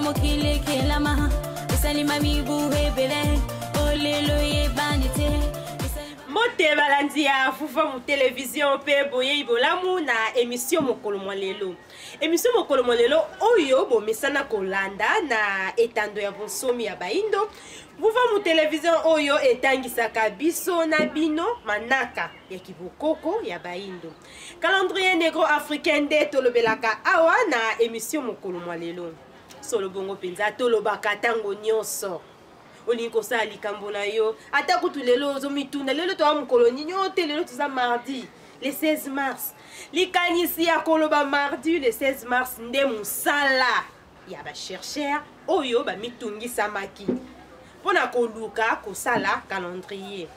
Uta mokili ekelama esalima mibu ebele olelo eyebani te. Mbote balandi ya Vuvamu Television mpe boyei bolamu na emission mokolo mwa lelo. Emission mokolo mwa lelo oyo bomesana kolanda na etando ya bonsomi ya baindo. Vuvamu Television oyo etangisaka biso na bino manaka ya kibokoko ya baindo. Calendrier negro africain nde tolobelaka awa na emission mokolo mwa lelo. Solo bongo mpenza tolobaka ntango nyonso. Olingi kosala likambo na yo, ata kutu lelo ozomituna lelo toza mokolo nini? Oyo te, lelo toza mardi le 16 mars. Likanisi ya koloba mardi le 16 mars nde mosala ya ba chercheurs oyo bamitungisamaki mpo na koluka kosala calendrier.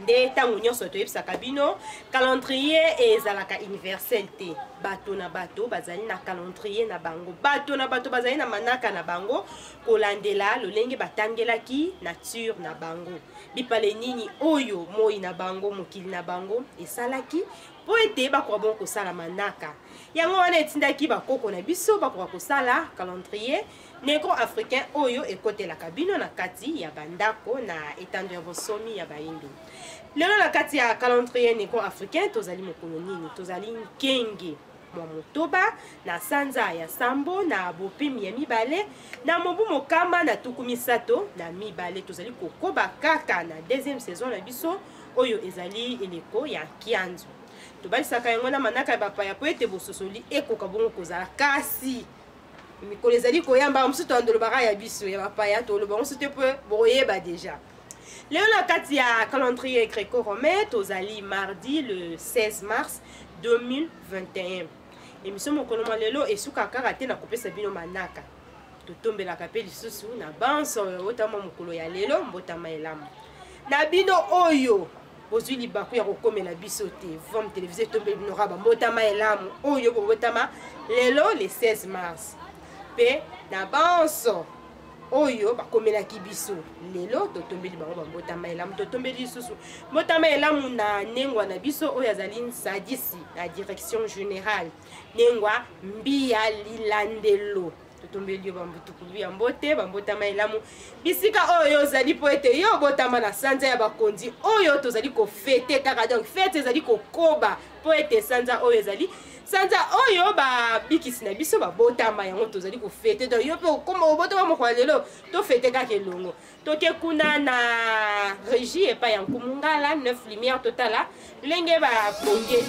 Nde ntango nyonso toyebisaka bino calendrier ezalaka universel te. Bato na bato bazali na calendrier na bango, bato na bato bazali na manaka na bango, kolandela lolenge batangelaki nature na bango, bipale nini oyo moi na bango, mokili na bango esalaki mpo ete bakoka bongo kosala manaka. Yango wana etindaki bakoko na biso bakoka kosala calendrier negro africain oyo ekotelaka bino na kati ya bandako na etando ya bonsomi ya bayindo. Lelo na kati ya calendrier negro africain tozali mokolo nini? Tozali nkenge mwa motoba na sanza ya sambo na bopemi ya mibale na mobu mokama na tuku misato na mibale. Tozali kokoba kaka na deuxième saison na biso oyo ezali eleko ya kianzu. Tobalisaka yango na manaka ya bapaya po ete bososoli ekoka bongo kozala. Kasi mikolo ezali koyamba mosusu toandolobaka ya biso ya bapaya, toloba mosusu te po bokoyeba deja. Lelo na kati ya calendrier greco-romain tozali mardi le 16 mars 2021. Emission mokolo mwa lelo esuka kaka te na kopesa bino manaka, totombelaka pe lisusu na banso oyo otama mokolo ya lelo mbotama elamu na bino oyo bozwi libaku ya kokomela biso te. Vom Television etombeli bino kaka bambotama elamu oyo bobotama lelo le 16 mars, pe na banso oyo bakomelaki biso lelo totombeli bango bambotama elamu. Totombeli lisusu mbotama elamu na nengwa na biso oyo azali nsadisi na direction générale nengwa Mbiya Lilandelo. Totombeli yo bambutukulu ya mbote, bambotama elamu bisika oyo ozali, po ete yo obotama na sanza ya bakonzi oyo tozali kofete kaka. Donc fete ezali kokoba po ete sanza oyo ezali sanza oyo babikisi na biso babotama, yango tozali kofete. Donc yo mpe okoma obotama mokolo ya lelo, tofete kaka elongo. Toke kuna na régie epai ya Nkumu Ngala 9 Lumière, totala ndenge babongeli.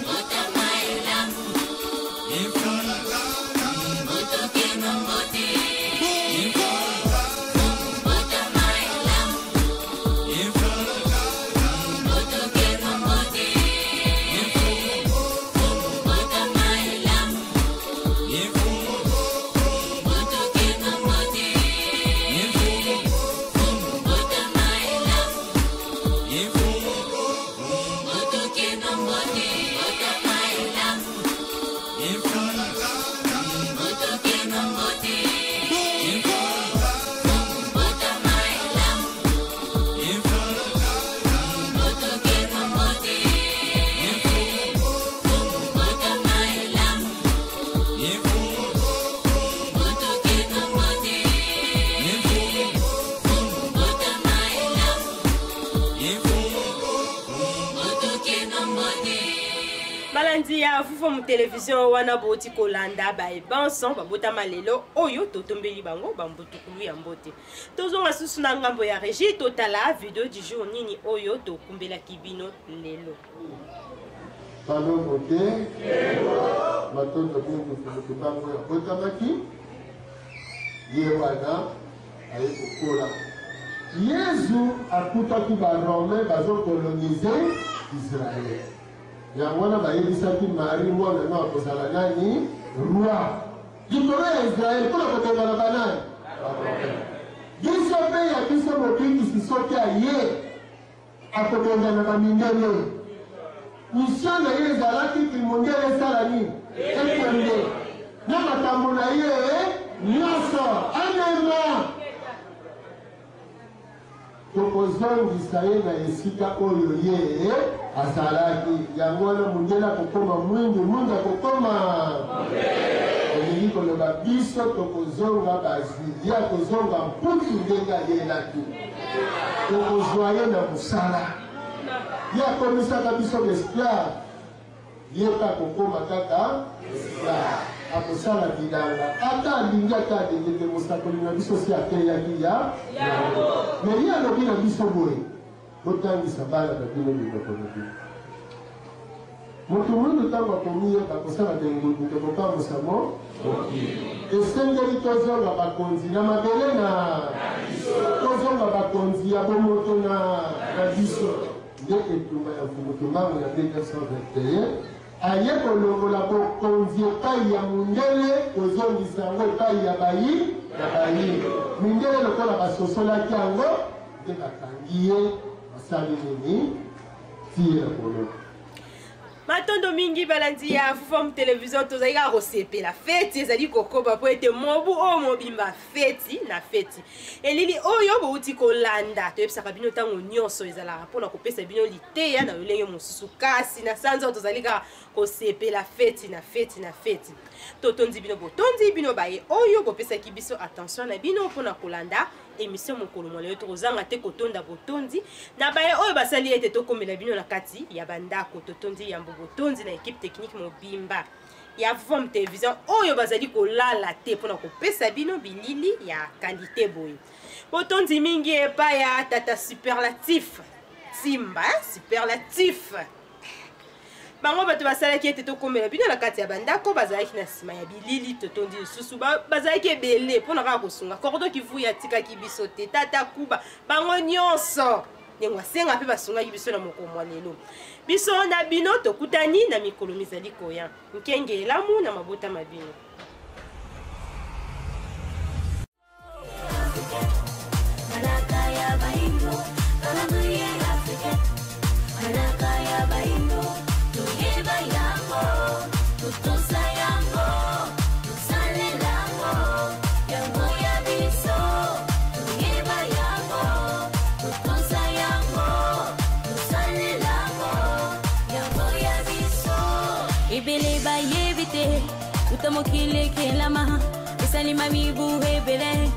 Balandi ya Vuvamu Television wana boti kolanda ba ebanson babotama lelo oyo totombeli bango bambutukulu ya mbote. Tozonga susu na ngambo ya régie, totala video du jour nini oyo tokumbelaki bino lelo. Palo te matondo mingi mfumu oyo abotamaki ye wana aye kokola. Yezu akutaki ba Romain bazokolonize Israel, yango wana bayebisaki Marie mwana no akozala nani roi likolo ya Israel mpona kobengana banani. Biso mpe ya biso mobikisi soki aye akobengana bamindele. Mission na ye ezalaki kimondele esala nini? Ekende na makambo na ye nyonso amema. Tokozongisa ye na esika oyo ye azalaki. Yango wana mondele akokoma mwindu, mwindu akokoma elingi koloba biso tokozonga bazwi, ye akozonga mputu ndenge ayelaki. Tokozwa ye na mosala. Ye akomisaka biso baesclave, ye mpe akokoma kaka esclave, akosala bilanga ata alingi ata alingi te. Mosakoli na biso si ateyaki ya me ye alobi na biso boye: botangisa bana na bino minoko na bino. Moto mwindu ntango akomiyeba kosala bengundu tokokamwisa mo. Esengeli tozonga bakonzi na mabele na tozonga bakonzi ya bomoto na biso. Nde etumba ya Mfumu Kimbangu ya 1921 aye kolongola bokonzi epai ya mundele, kozongisa yango epai ya bayi ya bayi mindele. Lokola basosolaki yango nde bakangi ye, basali nini tie na boloko. Matondo mingi balandi ya Fufam Television. Tozali kaka kosepela, feti ezali kokoba mpo ete mobu oyo mobimba feti na feti. Elili oyo bouti kolanda, toyebisaka bino ntango nyonso, ezalaka mpona kopesa bino liteya na lolenge mosusu. Kasi na sanza oyo tozali kaka kosepela, feti na feti na feti. Totondi bino, botondi bino baye oyo bopesaki biso attention na bino mpona kolanda émission mokolo mwa lelo. Tokozanga te kotonda botondi na baye oyo basali ete tokomela bino na kati ya bandako. Totondi yambo botondi na équipe technique mobimba ya Vom Télévision oyo bazali kolala te mpona kopesa bino bilili ya qualité boye. Botondi mingi epai ya tata Superlatif Simba, Superlatif. Bango bato basalaki ete tokomela bino na kati ya bandako, bazalaki na nsima ya bilili. Totondi lisusu, bazalaki ebele mpona kaka kosunga. Kordo Kivuya atikaki biso te, tata Kuba, bango nyonso ndenge asenga mpe basungaki biso na mokolo mwa lelo. Biso na bino tokutani na mikolo mizali koya. Nkenge elamu na mabota ma bino. Manaka ya baindo, calendrier africain. Manaka ya baindo, toyeba yango, totosa yango, tosalela yango, yango ya biso. Toyeba yango, totosa yango, tosalela yango, yango ya biso. Ebele bayebi te uta mokili ekelama, esalima mibu ebele.